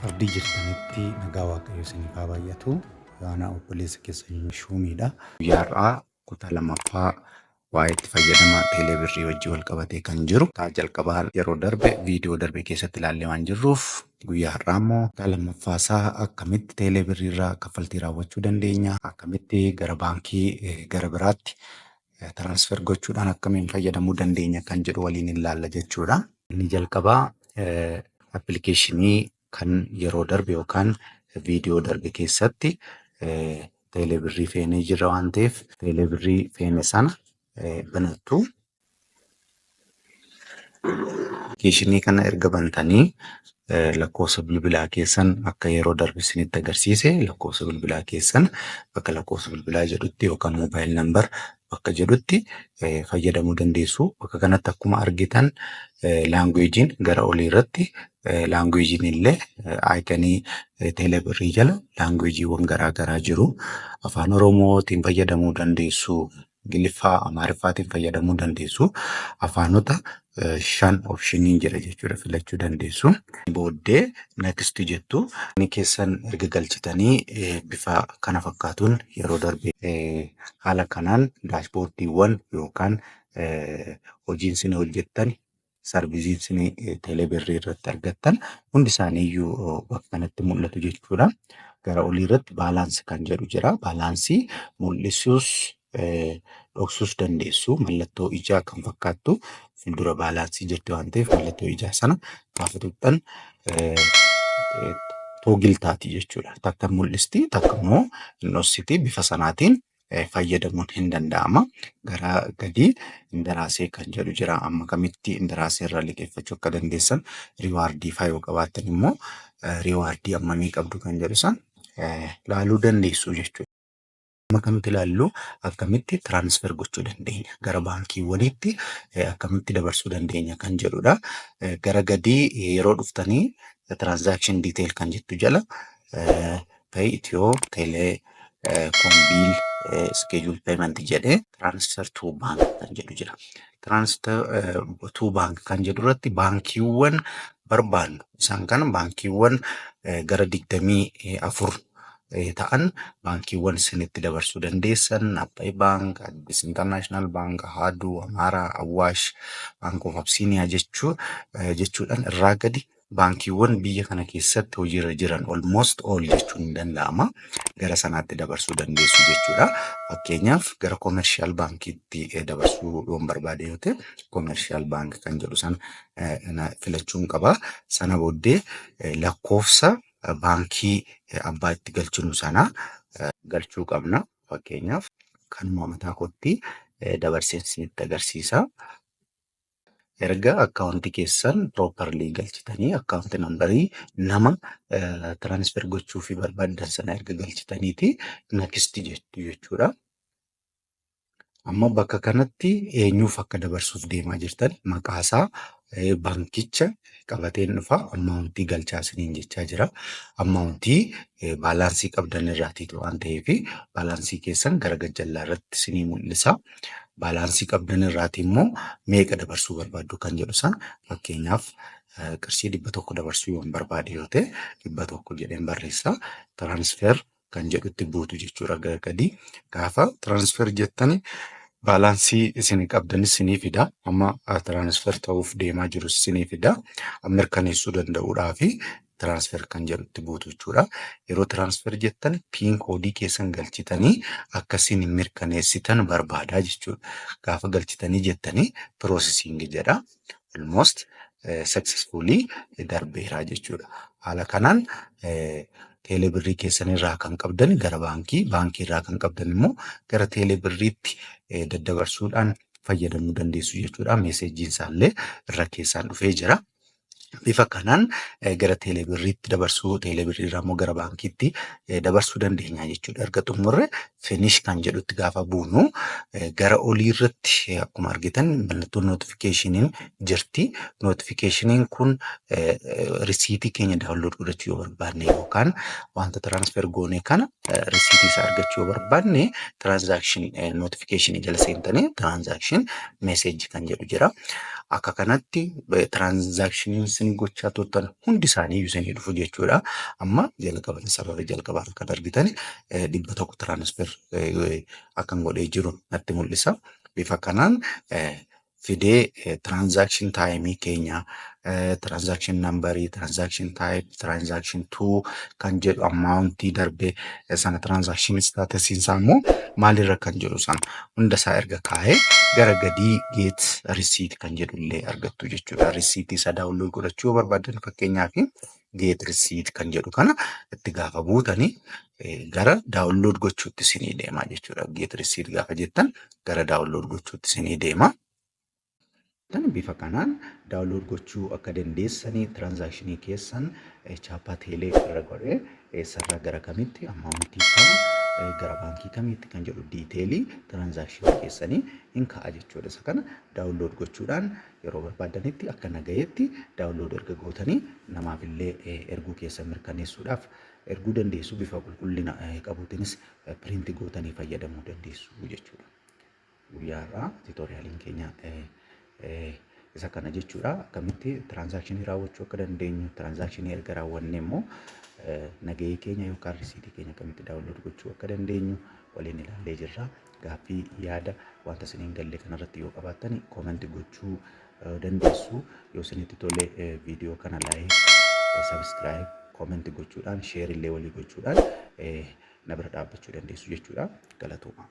Ardii jirtanitti nagaa Waaqayyo isiniif haa baay'atu. Ana obboleessa keessan Shuumiidha. Guyyaa har'aa kutaa lammaffaa waa'ee itti fayyadama teelee birrii wajjin wal qabatee kan jiru. Kutaa jalqabaa yeroo darbe viidiyoo darbe keessatti ilaallee waan jirruuf, guyyaa har'aa immoo kutaa lammaffaa isaa akkamitti teelee birrii irraa kaffaltii raawwachuu dandeenya, akkamitti gara baankii gara biraatti transfer gochuudhaan akkamiin fayyadamuu dandeenya kan jedhu waliin ilaalla jechuudha. Inni jalqabaa appilikeeshinii kan yeroo darbe yookaan viidiyoo darbe keessatti teelee birrii feenee jirra waan ta'eef, teelee birrii feene sana banattu. Appilikeeshinii kana erga bantanii, lakkoofsa bilbilaa keessan akka yeroo darbe isinitti agarsiise, lakkoofsa bilbilaa keessan bakka lakkoofsa bilbilaa jedhutti yookaan mobile number bakka jedhutti fayyadamuu dandeessu. Bakka kanatti akkuma argitan languageiin gara olii irratti languageiin illee iconii teelebirrii jala languageiiwwan garaa garaa jiru. Afaan Oromootiin fayyadamuu dandeessu. Ingiliffaa, Amaariffaatiin fayyadamuu dandeessu. Afaanota shan optioniin jira jechuudha, filachuu dandeessu. Booddee next jettu. Inni keessan erga galchitanii bifa kana fakkaatuun yeroo darbe haala kanaan dashboardiiwwan yookaan hojiin isin hojjettan, serviceiin isin teelebirrii irratti argattan hundi isaaniiyyuu bakka kanatti mul'atu jechuudha. Gara olii irratti balance kan jedhu jira. Balance mul'isuus dhoksuus dandeessu. Mallattoo ijaa kan fakkaattu fuuldura balance jirti waan ta'eef, mallattoo ijaa sana gaafa tuqxan toggle taati jechuudha. Takka mul'isti, takka immoo hin dhoksiti, bifa sanaatiin fayyadamuun hin danda'ama. Gara gadii indaraasee kan jedhu jira. Amma kamitti indaraasee irraa liqeeffachuu akka dandeessan, reward faa yoo qabaattan immoo reward hammamii qabdu kan jedhu san laaluu dandeessu jechuudha. Amma kan nuti ilaallu akkamitti transfer gochuu dandeenya, gara baankiiwwaniitti akkamitti dabarsuu dandeenya kan jedhudha. Gara gadii yeroo dhuftanii transaction detail kan jettu jala pay Ethio Telecom bill, schedule payment jedhee transfer to bank kan jedhu jira. Transfer to bank kan jedhu irratti baankiiwwan barbaannu isaan kana baankiiwwan gara 24 ta'an, baankiiwwan isinitti dabarsuu dandeessan Abbay Bank, Addis International Bank, Ahaduu, Amaaraa, Awwaash, Bank of Abyssinia jechuudhaan irraa gadi baankiiwwan biyya kana keessatti hojiirra jiran almost all jechuun ni danda'ama. Gara sanaatti dabarsuu dandeessu jechuudha. Fakkeenyaaf, gara Commercial Baankiitti dabarsuu yoon barbaade yoo ta'e, Commercial Bank kan jedhu sana filachuun qaba. Sana booddee lakkoofsa baankii abbaa itti galchinu sana galchuu qabna. Fakkeenyaaf, kanuma mataa kootti dabarsee isinitti agarsiisa. Erga akkaawuntii keessan properly galchitanii, account number nama transfer gochuu fi barbaaddan sana erga galchitaniiti next jettu jechuudha. Amma bakka kanatti eenyuuf akka dabarsuuf deemaa jirtan maqaasaa, baankicha qabateen dhufa, amount galchaa isiniin jechaa jira. Amount balance qabdan irraatiitu waan ta'eef, balance keessan gara gajjallaa irratti isinii mul'isa. Balance qabdan irraati immoo meeqa dabarsuu barbaaddu kan jedhu sana, fakkeenyaaf, qarshii 100 dabarsuu yoon barbaade yoo ta'e, 100 jedheen barreessa. Transfer kan jedhutti buutu jechuudha gara gadii. Gaafa transfer jettani balance isin qabdanis isinii fida. Amma transfer ta'uuf deemaa jirus isinii fida. Mirkaneessuu danda'uudhaa fi transfer kan jedhutti buutu jechuudha. Yeroo transfer jettan PIN code keessan galchitanii akkasiin mirkaneessitan barbaadaa jechuudha. Gaafa galchitanii jettanii processing jedha. Almost successfully darbeera jechuudha. Haala kanaan teelebirrii keessan irraa kan qabdan gara baankii, baankii irraa kan qabdan immoo gara teelebirriitti daddabarsuudhaan fayyadamuu dandeessu jechuudha. Messageiin isaallee irra keessaan dhufee jira. Bifa kanaan gara teelebirriitti dabarsuu, teelebirrii irraa immoo gara baankiitti dabarsuu dandeenya jechuudha. Erga xumurre finish kan jedhutti gaafa buunu, gara olii irratti akkuma argitan mallattoon notificationiin jirti. Notificationiin kun receipt keenya download godhachuu yoo barbaanne yookaan wanta transfer goone kana receipt isaa argachuu yoo barbaanne, transaction notification jala seentanii transaction message kan jedhu jira. Akka kanatti transactioniin Isin gochaa turtan hundi isaanii isinii dhufu jechuudha. Amma jalqaba sarara jalqabaa kan argitan 100 transfer akkan godhee jiru natti mul'isa. Bifa kanaan fidee transaction timeii keenya, transaction numberii, transaction type, transaction to kan jedhu, amountii darbee sana, transaction statusiin isaa immoo maalirra kan jedhu sana hunda isaa erga kaa'ee gara gadii get receipt kan jedhu illee argattu jechuudha. Receiptii isaa download godhachuu yoo barbaadan, fakkeenyaaf, get receipt kan jedhu kana itti gaafa buutanii gara download gochuutti isinii deema jechuudha. Get receipt gaafa jettan gara download gochuutti isinii deema. Bifa kanaan download gochuu akka dandeessanii, transactionii keessan Chaappaa Teelee irra godhee eessarraa gara kamitti, amountii kam, gara baankii kamiitti kan jedhu detailii transactionii keessanii hin ka'a jechuudha. Isa kana download gochuudhaan yeroo barbaadanitti akka nagayeetti download erga gootanii namaaf illee erguu keessan mirkaneessuudhaaf erguu dandeessu. Bifa qulqullina qabuutiinis print gootanii fayyadamuu dandeessu jechuudha. Guyyaa har'aa tutorialiin keenya isa kana jechuudha. Akkamitti transactionii raawwachuu akka dandeenyu, transactionii erga raawwanne immoo nagahee keenya yookaan receiptii keenya akkamitti download gochuu akka dandeenyu waliin ilaallee jirra. Gaaffii, yaada, wanta isin hin galle kanarratti yoo qabaattan comment gochuu dandeessu. Yoo isinitti tole viidiyoo kana like, subscribe, comment gochuudhaan, share illee walii gochuudhaan na bira dhaabbachuu dandeessu jechuudha. Galatooma.